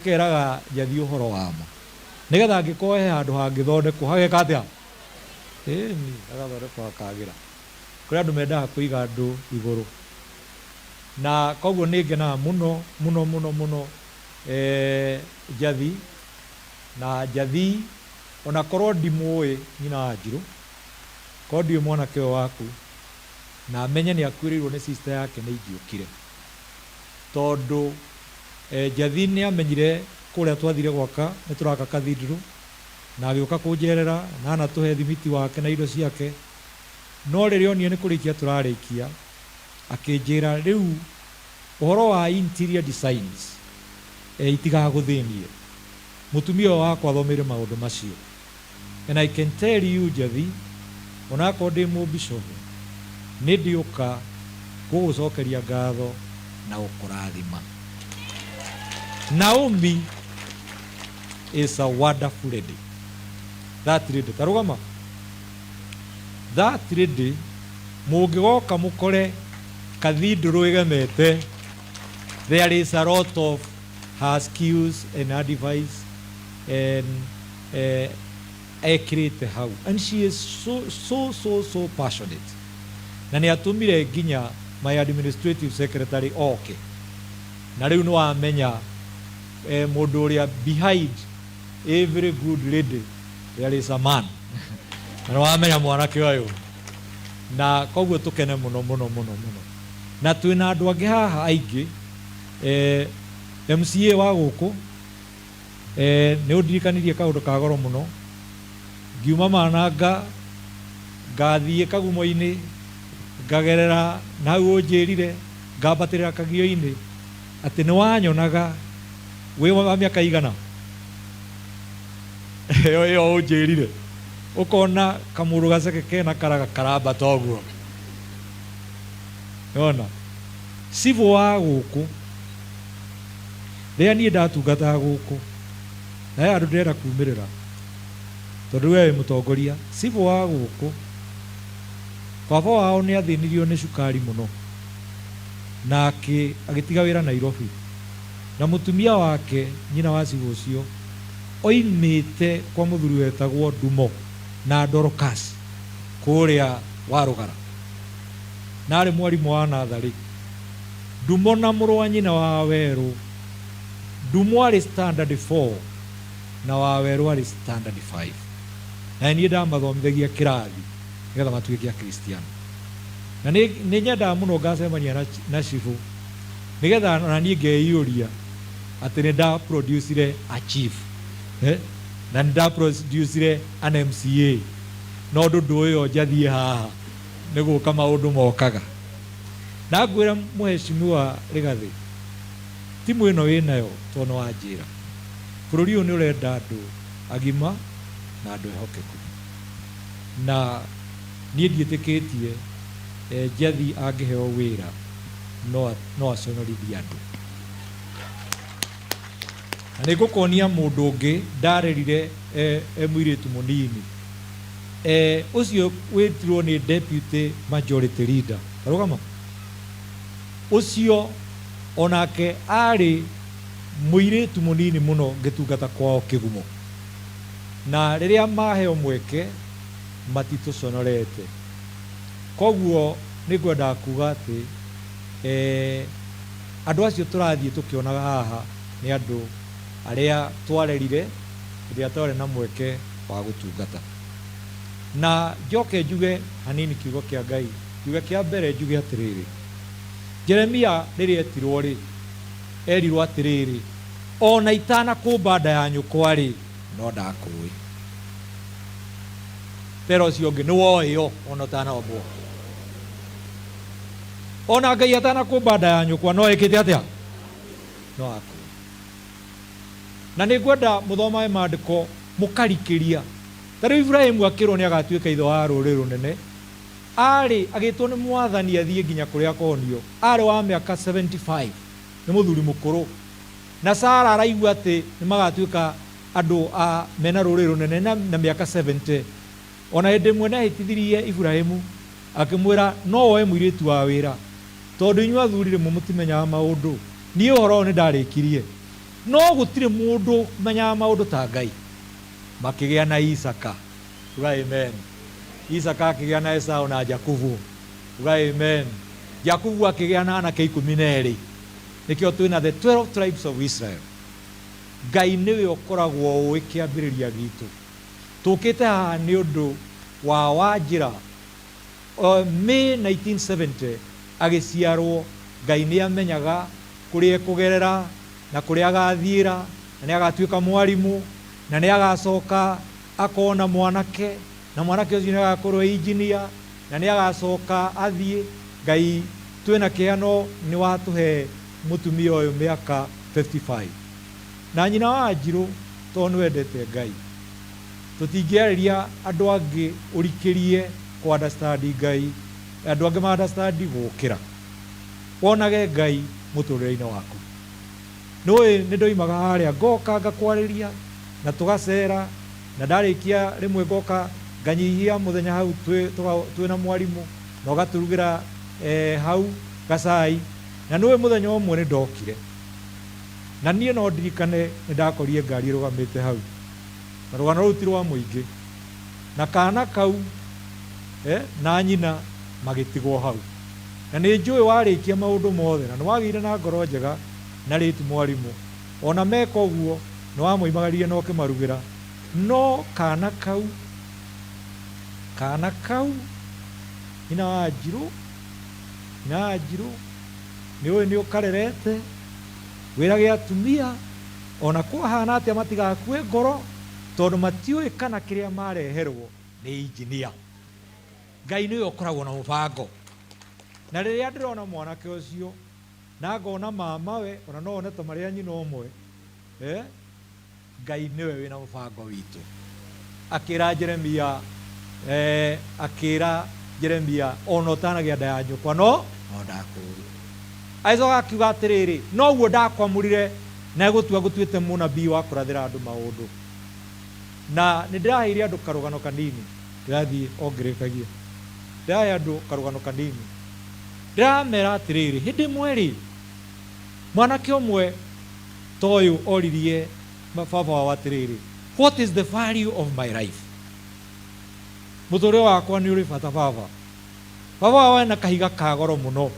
Keraga Njathi ũhoro wa ma nĩgetha angĩkorwo he handũ hangĩthondekwo hageka atĩa? Ĩni, hagathondekwo hakagĩra. Kũrĩ andũ mendaga kũiga andũ igũrũ, na koguo nĩ ngenaga mũno mũno mũno mũno Njathi, na Njathi ona korwo ndimũĩ nyina wa Njirũ, korwo ndiũĩ mwanake ũyũ waku na menye nĩ akuĩrĩirwo nĩ sister yake nĩ ingĩũkire, tondũ Njathi nĩ amenyire kũrĩa twathire gwaka nĩ tũraka cathedral, na agĩũka kũnjerera na anatũhe thimiti wake na indo ciake. No rĩrĩa onire nĩ kũrĩkia tũrarĩkia, akĩnjĩra rĩu ũhoro wa interior designs itigagũthĩnie. Mũtumia ũyũ wakwa athomeire maũndũ macio. And I can tell you Njathi, onakorwo ndĩ mũbishofu, nĩ ndĩũka gũgũcokeria ngatho na gũkũrathima. Naomi is a wonderful lady. That lady, ta rũgama. That lady, mũngĩgoka mũkore cathedral ĩgemete, there is a lot of her skills and advice and ekĩrĩte hau, and she is so so so so passionate, na nĩ atũmire nginya my administrative secretary oke, na rĩu nĩ wamenya mũndũ ũrĩa behind every good lady there is a man, na nĩ wamenya mwanake ũyũ, na koguo tũkene mũno mũno mũno mũno, na twĩna andũ angĩ haha aingĩ. MCA wa gũkũ nĩ ũndirikanirie kaũndũ ka goro mũno. Ngiuma Mananga ngathiĩ Kagumo-inĩ, ngagerera na hau ũnjĩrire, ngambatĩrĩra Kagio-inĩ, atĩ nĩ wanyonaga wĩ wa mĩaka igana ĩyo ĩyo ũnjĩrire, ũkona kamũndũ gaceke kena karaga karambata ũguo. Nĩwona cibũ wa gũkũ rĩrĩa niĩ ndatungataga gũkũ, na he handũ ndĩrenda kumĩrĩra tondũ we wĩ mũtongoria. Cibũ wa gũkũ, baba wao nĩ athĩnirio nĩ cukari mũno na agĩtiga wĩra Nairobi, na mũtumia wake, nyina wa cibũ ũcio, oimĩte kwa mũthuri wetagwo Ndumo na Dorcas kũrĩa Warũgara, na arĩ mwarimũ wa natharĩ. Ndumo na mũrũ wa nyina wa Wawerũ, Ndumo arĩ standard 4 na Wawerũ arĩ standard 5, na niĩ ndamathomithagia kĩrathi nĩgetha matuĩke Akristiano, na nĩ nyendaga mũno ngacemania na cibũ nĩgetha ona niĩ ngeyũria atĩ nĩ nda producire a chief, na nĩ nda producire an MCA, no ũndũ ndũĩyo njathiĩ haha nĩ gũka maũndũ mokaga. Na ngwĩra mũheshimiwa Rigathĩ, timu ĩno wĩnayo tondũ nĩ wanjĩra bũrũri ũyũ nĩ ũrenda andũ agima na andũ ehokeku, na niĩ ndiĩtĩkĩtie Njathi angĩheo wĩra no aconorithie andũ. Na nĩ ngũkuonia mũndũ ũngĩ ndarerire e mũirĩtu mũnini, ũcio wĩtirwo nĩ deputy majority leader. Rũgama. Ũcio onake arĩ mũirĩtu mũnini mũno ngĩtungata kwao Kĩgumo, na rĩrĩa maheo mweke matitũconorete. Koguo nĩ ngwendaga kuga atĩ andũ acio tũrathiĩ tũkĩonaga haha nĩ andũ arĩa twarerire hĩndĩ ĩrĩa twarĩ na mweke wa gũtungata. Na njoke njuge hanini kiugo kĩa Ngai. Kiugo kĩa mbere njuge atĩrĩrĩ, Jeremia rĩrĩa etirwo-rĩ, erirwo atĩrĩrĩ, o na itanakũmba nda ya nyũkwa-rĩ, no ndakũĩ. Tera ũcio ũngĩ, nĩ woĩo o na ũtanombwo. O na Ngai atanakũmba nda ya nyũkwa, no ekĩte atĩa? No akũĩ. Na nĩ ngwenda mũthomage maandĩko mũkarikĩria. Ta rĩu Iburahĩmu akĩrwo nĩ agatuĩka ithe wa rũrĩrĩ rũnene, Aarĩ agĩtwo nĩ Mwathani athiĩ nginya kũrĩa akonio. Aarĩ wa mĩaka 75, nĩ mũthuri mũkũrũ. Na Sara araigua atĩ nĩ magatuĩka andũ a mena rũrĩrĩ rũnene na mĩaka 70. O na hĩndĩ ĩmwe nĩ ahĩtithirie Iburahimu akĩmwĩra, No woe mũirĩtu wa wĩra, tondũ inyuĩ athuri rĩmwe mũtimenyaga maũndũ. Niĩ ũhoro ũyũ nĩ ndarĩkirie. No gũtirĩ mũndũ ũmenyaga maũndũ ta Ngai. Makĩgĩa na Isaka. Uga amen. Isaka akĩgĩa na Esau na Jakubu. Uga amen. Jakubu akĩgĩa na anake 12. Nĩkĩo twĩna the 12 tribes of Israel. Ngai nĩwe ũkoragwo ũĩ kĩambĩrĩria gitũ. Tũkĩte haha nĩ ũndũ wa Wanjĩra. May 1970 agĩciarwo, Ngai nĩ amenyaga kũrĩa ekũgerera na kũrĩa agathiĩra, na nĩ agatuĩka mwarimũ, na nĩ agacoka akona mwanake, na mwanake ũcio nĩ agakorwo e engineer, na nĩ agacoka athiĩ. Ngai twĩna kĩeha no nĩ watũhe mũtumia ũyũ mĩaka 55. Na nyina wa Wanjirũ tondũ nĩ wendete Ngai, tũtingĩarĩria andũ angĩ ũrikĩrie kũ understand Ngai, andũ angĩ ma understand gũkĩra. Wonage Ngai mũtũrĩre-inĩ waku. Nĩũĩ nĩ ndoimaga harĩa ngoka ngakwarĩria na tũgacera, na ndarĩkia rĩmwe ngoka nganyihia mũthenya hau twĩna mwarimũ na ũgatũrugĩra hau gacai. Na nĩũĩ mũthenya ũmwe nĩ ndokire na niĩ no ndirikane nĩ ndakorire ngari ĩrũgamĩte hau, na rũgano rũu ti rwa mũingĩ, na kana kau na nyina magĩtigwo hau. Na nĩ njũĩ warĩkia maũndũ mothe na nĩ wagĩire na ngoro njega na rĩtu mwarimũ, ona meka ũguo nĩ wamoimagaririe na ũkĩmarugĩra. No kana kau, kana kau, nyina wa Njirũ, nyina wa Njirũ, nĩ ũĩ nĩ ũkarerete, wĩrage atumia ona kwahana atĩa matigakue ngoro, tondũ matiũĩ kana kĩrĩa mareherwo nĩ engineer. Ngai nĩwe ũkoragwo na mũbango. Na rĩrĩa ndĩrona mwanake ũcio na ngona mamawe, ona no one ta marĩ a nyina ũmwe, Ngai nĩwe wĩna mũbango witũ. Akĩra Jeremia, akĩra Jeremia ona ũtanagĩa nda ya nyũkwa no ndakũũĩ. Agĩcoka akiuga atĩrĩrĩ, noguo ndakwamũrire na gũtua ngũtuĩte mũnabii wa kũrathĩra andũ maũndũ. Na nĩ ndĩraheire andũ karũgano kanini, ndĩrathiĩ o ngĩrĩkagia. Ndĩrahe andũ karũgano kanini. Ndĩramera atĩrĩrĩ, hĩndĩ ĩmwe rĩ, mwanake ũmwe ta ũyũ oririe baba wao atĩrĩrĩ, what is the value of my life? Mũtũrĩre wakwa nĩ ũrĩ bata baba. Baba wao ena kahiga ka goro mũno.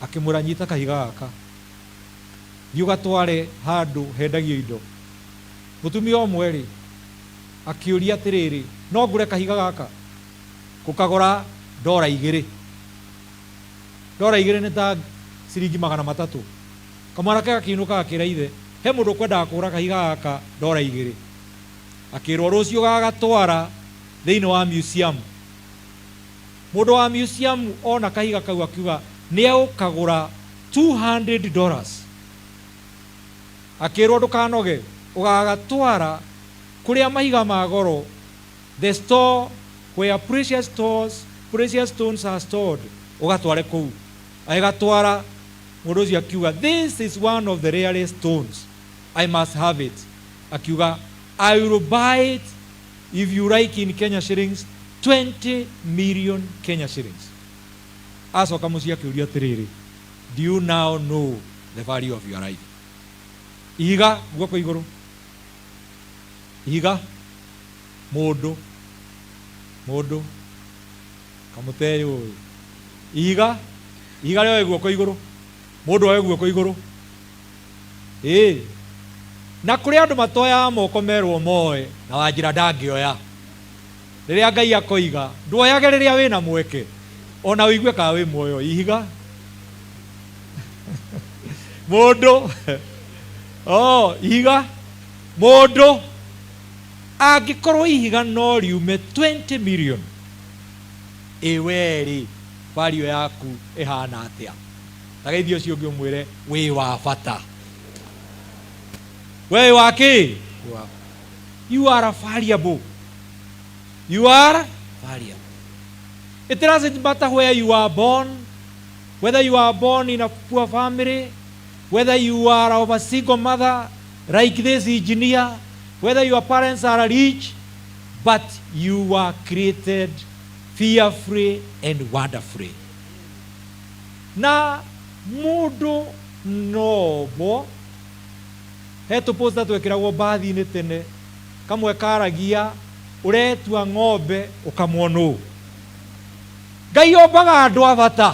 Akĩmwĩra, nyita kahiga gaka, thiĩ ũgatware handũ hendagio indo. Mũtumia ũmwe rĩ, akĩũria atĩrĩrĩ, no ngũre kahiga gaka? Gũkagũra $2. $2 nĩ ta ciringi 300. Kamwana ke gakĩinũka gakĩra ithe, he mũndũ ũkwendaga kũgũra kahiga gaka $2. Akĩrwo rũciũ gagatwara thĩinĩ wa museum. Mũndũ wa museum ona kahiga kau akiuga nĩ egũkagũra $200. Akĩrwo ndũkanoge, ũgagatwara kũrĩa mahiga ma goro, the store where precious stones are stored, ũgatware kũu. Agĩgatwara, mũndũ ũcio akiuga, this is one of the rarest stones, I must have it. Akiuga, I will buy it if you like in Kenya shillings, 20 million Kenya shillings. Acoka mũciĩ akĩũria atĩrĩrĩ, do you now know the value of your life? Ihiga guoko igũrũ, ihiga, mũndũ, mũndũ, kamũteyũĩ, ihiga, ihiga rĩoe guoko igũrũ, mũndũ oe guoko igũrũ. Ĩĩ, na kũrĩ andũ matoyaga moko merwo moe, na Wanjĩra ndangĩoya. Rĩrĩa Ngai akoiga ndwoyage rĩrĩa wĩna mweke, ona ũigue kana wĩ muoyo. Ihiga, mũndũ, oh, ihiga, mũndũ, angĩkorwo ihiga no riume 20 million, ĩ we rĩ, value yaku ĩhana atĩa? Ta geithia ũcio ũngĩ ũmwĩre wĩ wa bata. We wĩ wa kĩ? You are valuable. You are valuable. It doesn't matter where you are born, whether you are born in a poor family, whether you are of a single mother like this engineer, whether your parents are rich, but you are created fearfully and wonderfully. Na mũndũ no ombwo He tũposta twekĩragwo mbathi-inĩ tene, kamwe karagia ũretua ng'ombe ũkamwo nũ. Ngai ombaga andũ a bata.